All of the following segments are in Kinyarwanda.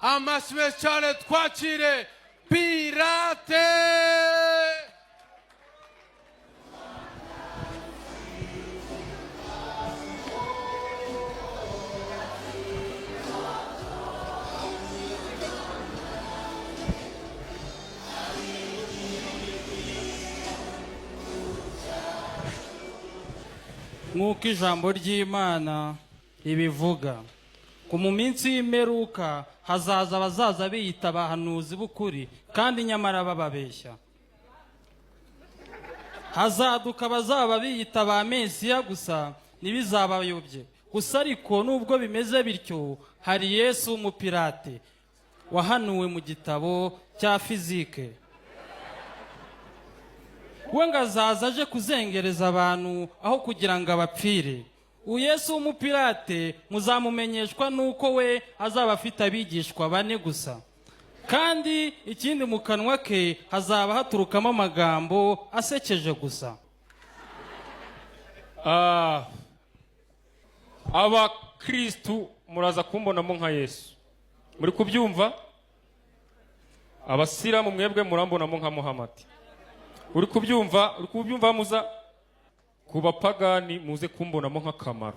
Amashyi menshi cyane, twakire Pirate. Nk'uko ijambo ry'Imana ribivuga ngo mu minsi y'imperuka hazaza abazaza biyita abahanuzi b'ukuri kandi nyamara bababeshya. Hazaduka abazaba biyita ba Mesiya, gusa ntibizabayobye gusa. Ariko nubwo bimeze bityo, hari Yesu w'umupirate wahanuwe mu gitabo cya fizike. We ngo azaza aje kuzengereza abantu aho kugira ngo abapfire. Uyu Yesu w'umupirate muzamumenyeshwa n'uko we azaba afite abigishwa bane gusa, kandi ikindi mu kanwa ke hazaba haturukamo amagambo asekeje gusa. Ah, abakristu muraza kumbonamo nka Yesu, muri kubyumva? Abasilamu mwebwe murambonamo nka Muhamadi, uri kubyumva? Uri kubyumva? Muza ku bapagani muze kumbonamo nk'akamaro.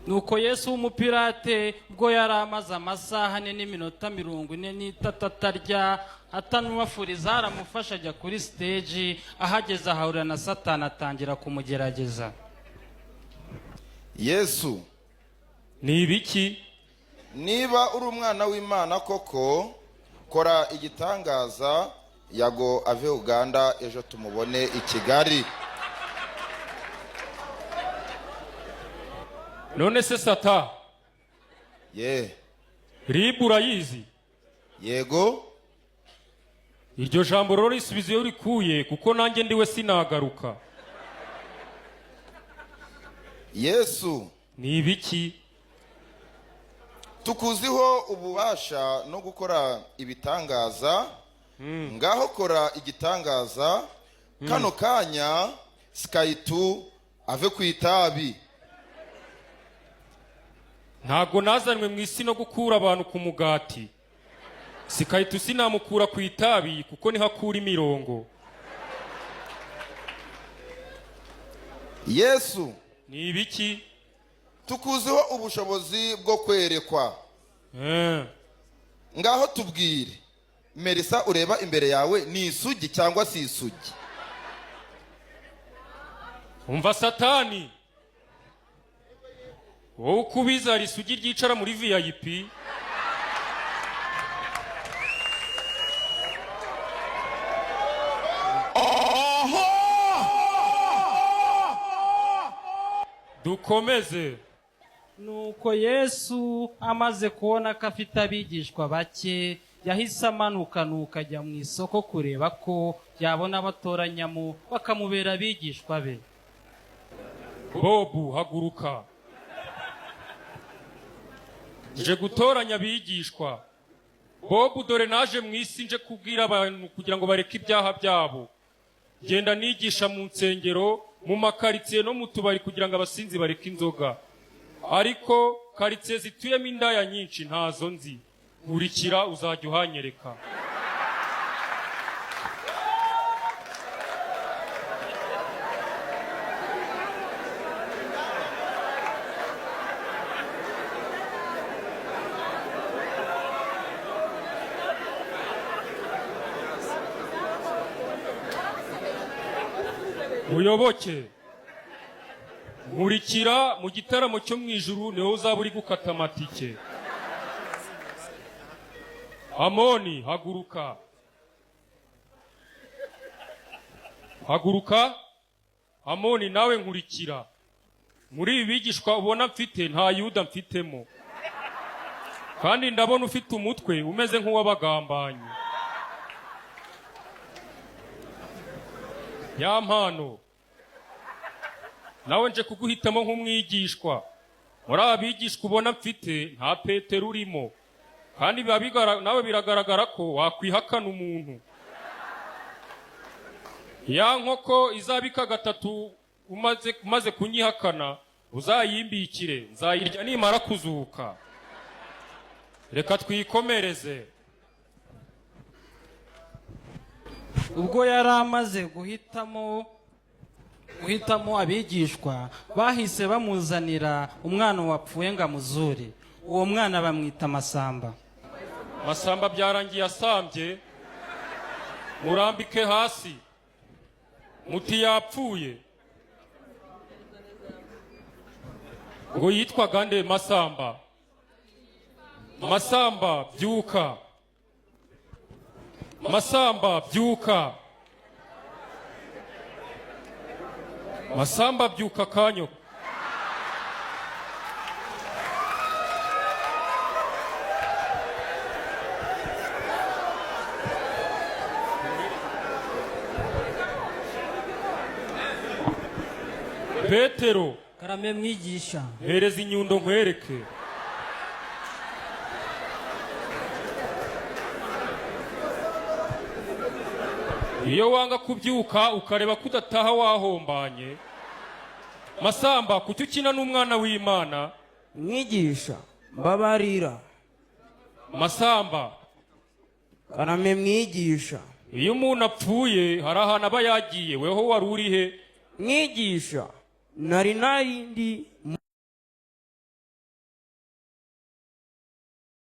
Nuko Yesu w'umupirate ubwo yari amaze amasaha 4 n'iminota 43 atarya atanywa, furiza aramufasha ajya kuri stage. Ahageze ahahurira na Satani, atangira kumugerageza. Yesu. Ni ibiki? Niba uri umwana w'Imana koko, kora igitangaza Yago ave Uganda ejo tumubone i Kigali. None se Sata, ye. Ribu urayizi? Yego. Iryo jambo rero risubiza iyo rikuye, kuko nanjye ndiwe sinagaruka. Yesu. Ni ibiki? Tukuziho ububasha no gukora ibitangaza. Ngaho kora igitangaza kano kanya Sky2 ave ku itabi. Ntabwo nazanywe mu isi no gukura abantu ku mugati. Sky2 sinamukura ku itabi, kuko niho akura imirongo. Yesu. Ni ibiki? Tukuziho ubushobozi bwo kwerekwa. Ngaho tubwire, Melissa ureba imbere yawe ni isugi cyangwa si isugi? Umva Satani, wowe uko ubizi hari isugi ryicara muri VIP? Dukomeze. Nuko Yesu amaze kubona ko afite abigishwa bake, yahise amanuka nuko ajya mu isoko kureba ko yabona abatoranyamo bakamubera abigishwa be. Bobu, haguruka, nje gutoranya abigishwa. Bobu, dore naje mu isi nje kubwira abantu kugira ngo bareke ibyaha byabo. Genda nigisha mu nsengero, mu makaritsiye no mu tubari kugira ngo abasinzi bareke inzoga, ariko karitsiye zituyemo indaya nyinshi ntazo nzi. Nkurikira, uzajya uhanyereka. Muyoboke, nkurikira, mu gitaramo cyo mu ijuru niho uzaba uri gukata amatike. Amoni, haguruka, haguruka Amoni, nawe nkurikira. Muri ibi bigishwa ubona mfite nta Yuda mfitemo, kandi ndabona ufite umutwe umeze nk'uw'abagambanyi. Ya mpano, nawe nje kuguhitamo nk'umwigishwa. Muri aba bigishwa ubona mfite nta Petero urimo, kandi nawe biragaragara ko wakwihakana umuntu. Ya nkoko izabika gatatu umaze kunyihakana. Uzayimbikire, nzayirya nimara kuzuka. Reka twikomereze. Ubwo yari amaze guhitamo abigishwa, bahise bamuzanira umwana wapfuye ngo amuzure. Uwo mwana bamwita Masamba. Masamba byarangiye asambye. Murambike hasi, muti yapfuye. Ngo yitwaga nde? Masamba. Masamba byuka, Masamba byuka, Masamba byuka kanyo. Petero. Karame mwigisha. Hereza inyundo nkwereke. Iyo wanga kubyuka ukareba ko udataha wahombanye. Masamba, kuki ukina n'umwana w'Imana? Mwigisha, mbabarira. Masamba. Karame mwigisha. Iyo umuntu apfuye hari ahantu aba yagiye, weho wari uri he? Mwigisha, nari narindi.